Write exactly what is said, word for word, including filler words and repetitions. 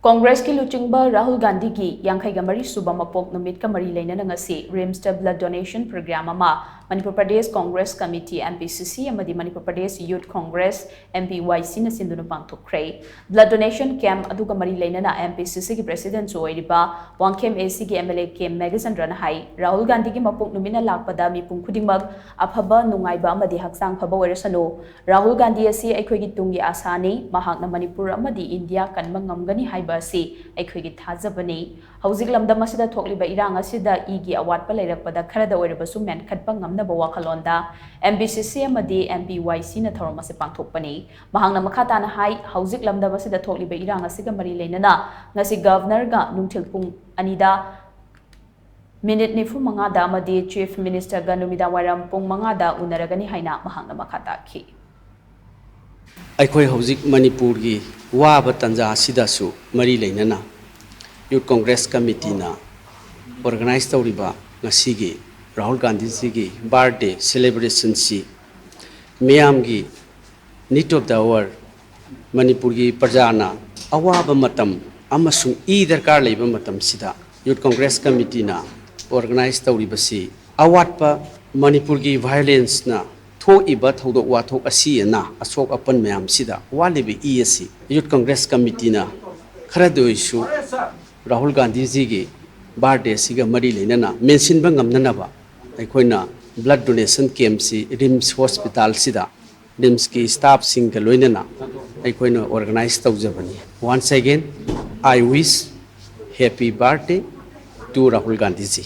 ꯀꯣꯡꯒ꯭ꯔꯦꯁꯀꯤ ꯂꯨꯆꯤꯡꯕ ꯔꯥꯍꯨꯜ ꯒꯥꯟꯙꯤꯒꯤ ꯌꯥꯡꯈꯩꯒ ꯃꯔꯤ ꯁꯨꯕ ꯃꯄꯣꯛ ꯅꯨꯃꯤꯠꯀ ꯃꯔꯤ ꯂꯩꯅꯅ ꯉꯁꯤ ꯔꯤꯝꯁꯇ blood donation program ꯑꯃ Manipur Pradesh Congress committee, M P C C, ꯑꯃꯗꯤ Manipur Pradesh youth Congress, M P Y C, ꯅ ꯁꯤꯟꯗꯨꯅ ꯄꯥꯡꯊꯣꯛꯈ꯭ꯔꯦ꯫ Blood donation camp ꯑꯗꯨꯒ ꯃꯔꯤ ꯂꯩꯅꯅ M P C C ꯒꯤ president ꯁꯨ ꯑꯣꯏꯔꯤꯕ ꯋꯥꯡꯈꯦꯝ A C ꯒꯤ M L A ꯀꯦ ꯃꯦꯘꯆꯟꯗ꯭ꯔꯅ ꯍꯥꯏ, ꯔꯥꯍꯨꯜ ꯒꯥꯟꯙꯤꯒꯤ ꯃꯄꯣꯛ ꯅꯨꯃꯤꯠꯅ ꯂꯥꯛꯄꯗ ꯃꯤꯄꯨꯝ ꯈꯨꯗꯤꯡꯃꯛ ꯑꯐꯕ, ꯅꯨꯡꯉꯥꯏꯕ ꯑꯃꯗꯤ ꯍꯛꯆꯥꯡ ꯐꯕ ꯑꯣꯏꯔꯁꯅꯨ꯫ ꯔꯥꯍꯨꯜ ꯒꯥꯟꯙꯤ ꯑꯁꯤ ꯑꯩꯈꯣꯏꯒꯤ ꯇꯨꯡꯒꯤ ꯑꯥꯁꯥꯅꯤ꯫ ꯃꯍꯥꯛꯅ ꯃꯅꯤꯄꯨꯔ ꯑꯃꯗꯤ ꯏꯟꯗꯤꯌꯥ ꯀꯟꯕ ꯉꯝꯒꯅꯤ ꯍꯥꯏꯕ ꯑꯁꯤ ꯑꯩꯈꯣꯏꯒꯤ ꯊꯥꯖꯕꯅꯤ꯫ ꯍꯧꯖꯤꯛ ꯂꯝꯗꯝ ꯑꯁꯤꯗ ꯊꯣꯛꯂꯤꯕ ꯏꯔꯥꯡ ꯑꯁꯤꯗ ꯏꯒꯤ ꯑꯋꯥꯠꯄ ꯂꯩꯔꯛꯄꯗ ꯈꯔꯗ ꯑꯣꯏꯔꯕꯁꯨ ꯃꯦꯟꯈꯠꯄ ꯉꯝꯅꯕ ꯋꯥꯈꯜꯂꯣꯟꯗ M P C C ꯑꯃꯗꯤ M P Y C ꯅ ꯊꯧꯔꯝ ꯑꯁꯤ ꯄꯥꯡꯊꯣꯛꯄꯅꯤ꯫ ꯃꯍꯥꯛꯅ ꯃꯈꯥ ꯇꯥꯅ ꯍꯥꯏ, ꯍꯧꯖꯤꯛ ꯂꯝꯗꯝ ꯑꯁꯤꯗ ꯊꯣꯛꯂꯤꯕ ꯏꯔꯥꯡ ꯑꯁꯤꯒ ꯃꯔꯤ ꯂꯩꯅꯅ ꯉꯁꯤ ꯒꯚꯔꯅꯔꯒ ꯅꯨꯡꯊꯤꯜ ꯄꯨꯡ ꯑꯅꯤꯗ ꯃꯤꯅꯤꯠ ꯅꯤꯐꯨ ꯃꯉꯥꯗ ꯑꯃꯗꯤ Chief Minister ꯒ ꯅꯨꯃꯤꯗꯥꯡ ꯋꯥꯏꯔꯝ ꯄꯨꯡ ꯃꯉꯥꯗ ꯎꯅꯔꯒꯅꯤ ꯍꯥꯏꯅ ꯃꯍꯥꯛꯅ ꯃꯈꯥ ꯇꯥꯈꯤ꯫ ꯑꯩꯈꯣꯏ ꯍꯧꯖꯤꯛ ꯃꯅꯤꯄꯨꯔꯒꯤ ꯋꯥꯕ ꯇꯥꯟꯖꯥ ꯑꯁꯤꯗꯁꯨ ꯃꯔꯤ ꯂꯩꯅꯅ ꯌꯨꯊ ꯀꯣꯡꯒ꯭ꯔꯦꯁ ꯀꯃꯤꯇꯤꯅ organize ꯇꯧꯔꯤꯕ ꯉꯁꯤꯒꯤ ꯔꯥꯍꯨꯜ ꯒꯥꯟꯙꯤꯖꯤꯒꯤ birthday celebration ꯁꯤ ꯃꯤꯌꯥꯝꯒꯤ need of the hour, ꯃꯅꯤꯄꯨꯔꯒꯤ ꯄ꯭ꯔꯖꯥꯅ ꯑꯋꯥꯕ ꯃꯇꯝ ꯑꯃꯁꯨꯡ ꯏ ꯗꯔꯀꯥꯔ ꯂꯩꯕ ꯃꯇꯝꯁꯤꯗ ꯌꯨꯊ ꯀꯣꯡꯒ꯭ꯔꯦꯁ ꯀꯃꯤꯇꯤꯅ organize ꯇꯧꯔꯤꯕꯁꯤ ꯑꯋꯥꯠꯄ ꯃꯅꯤꯄꯨꯔꯒꯤ violence ꯅ ꯊꯣꯛꯏꯕ ꯊꯧꯗꯣꯛ ꯋꯥꯊꯣꯛ ꯑꯁꯤ ꯑꯅꯥ ꯑꯁꯣꯛ ꯑꯄꯟ ꯃꯌꯥꯝꯁꯤꯗ ꯋꯥꯠꯂꯤꯕ ꯏ ꯑꯁꯤ ꯌꯨꯊ ꯀꯣꯡꯒ꯭ꯔꯦꯁ ꯀꯃꯤꯇꯤꯅ ꯈꯔꯗ ꯑꯣꯏꯁꯨ ꯔꯥꯍꯨꯜ ꯒꯥꯟꯙꯤꯖꯤꯒꯤ birthday ꯁꯤꯒ ꯃꯔꯤ ꯂꯩꯅꯅ ꯃꯦꯟꯁꯤꯟꯕ ꯉꯝꯅꯅꯕ ꯑꯩꯈꯣꯏꯅ blood donation camp ꯁꯤ ꯔꯤꯝꯁ ꯍꯣꯁꯄꯤꯇꯥꯜꯁꯤꯗ, ꯔꯤꯝꯁꯀꯤ staff ꯁꯤꯡꯒ ꯂꯣꯏꯅꯅ ꯑꯩꯈꯣꯏꯅ organize ꯇꯧꯖꯕꯅꯤ꯫ Once again, I wish happy birthday to Rahul Gandhi ji.